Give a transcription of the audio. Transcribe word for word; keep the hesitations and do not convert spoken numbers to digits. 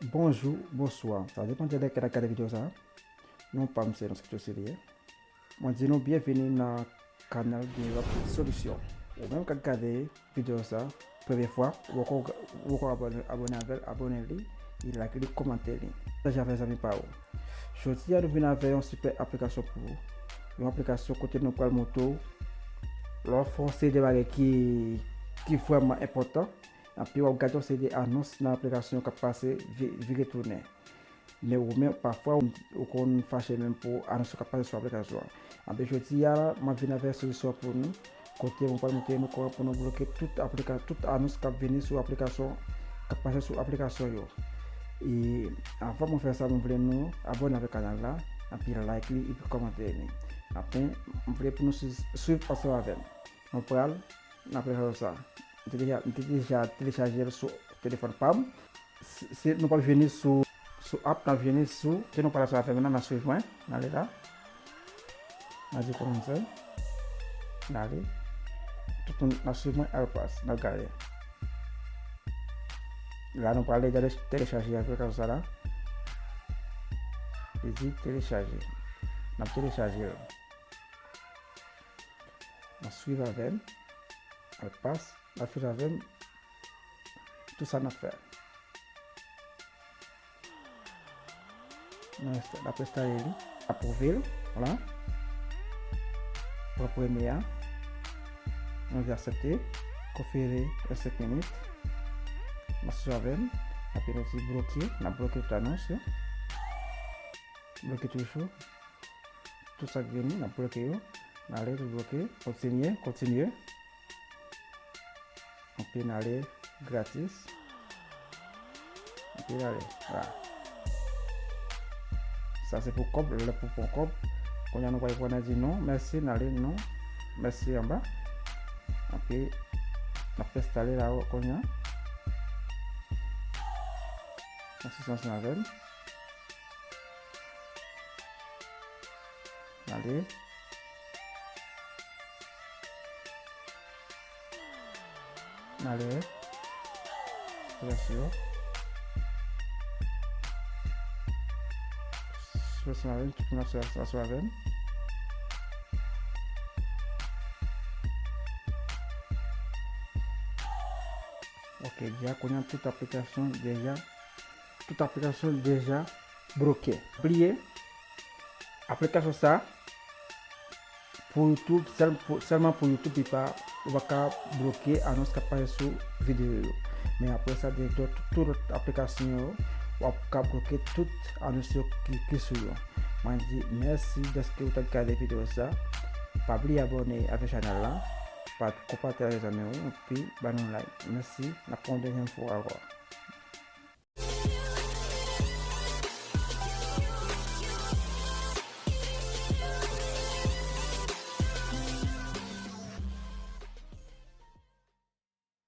Bonjou, bonswa. Sa depann de lè ke n ap gade videyo sa. Non pa m se Nonskito Silye. Mwen di nou byenvini nan kanal Gen Lòt Solisyon. Ou menm k ap gade videyo sa, premye fwa, ou poko, ou poko abòne, abòne avè l, abòne li, e like li, kòmante li. Pataje avèk zanmi pa ou. Jodi a, nou vin avè yon sipè aplikasyon pou ou. Yon aplikasyon kote nou pral montre w lè w fè yon seri de bagay ki, ki vrèman enpòtan. Epi w ap gade yon seri de anons nan aplikasyon yo k ap pase vi-, vire tounen. Men ou menm, pafwa, ou, ou konn fache menm pou anons yo k ap pase sou aplikasyon an. Anben, jodi a, m ap vin avèk solisyon pou nou, kote mwen pral montre nou kòman pou nou bloke tout aplika-, tout anons k ap vini sou aplikasyon, k ap pase sou aplikasyon yo. E anvan mwen fè sa, mwen vle nou abòne avèk kanal la, epi like li, epi kòmante li. Anfen, mwen vle pou nou swiv, swiv ansanm avè m. Nou pral nan aplikasyon sa. M te deja, m te deja telechaje l sou telefòn pa m. Se, se, nou pral vini sou, sou app, n ap vini sou, ke nou pral sou afè menm nan, n ap swiv mwen, n ale la. N a di kòmanse. N ale. Tout moun n ap swiv mwen, al pas, n ap gade. La, nou pral deja telechaje aplikasyon sa la. Li di telechaje. N ap telechaje l. N ap swiv avè m. Al pas. N ap swiv avè m. Tout sa n ap fè. N ap ensta-, n ap enstale li. Apwouve l. Vwala. Pran premye a. Nou di aksepte. Konfime nan senk minit. N ap swiv avè m. Epi nou di bloke. N ap bloke tout anons yo. Bloke toujou. Tout sa k vini, n ap bloke yo. N ale, tout bloke. Kontinye, kontinye. Epi n ale gratis. Epi n ale. Vwala. Sa se pou kòb, lè pou pran kòb. Kounye a nou pral pran nan di non, mèsi, n ale non, mèsi anba. Epi n ap enstale la kounye a. Mèsi, santi avè m. N ale. N ale. Près yo. Près yo, tout moun ap swiv avè m. Ok, deja kounye a tout aplikasyon deja, tout aplikasyon deja bloke. Bliye, aplikasyon sa pou YouTube, sèl-, pou, sèlman pou YouTube, li pa, ou pa ka bloke anons k ap pase sou videyo yo. Men apre sa, direktè, tout, tout lòt aplikasyon yo, w ap ka bloke tout anons yo ki, ki sou yo. Mwen di mèsi dèske ou t ap gade videyo sa. Pa bliye abòne avèk chanèl la. Pa, konpatyaje avèk zanmi w, epi ba nou like. Mèsi, n ap wè yon dènyè fwa ankò.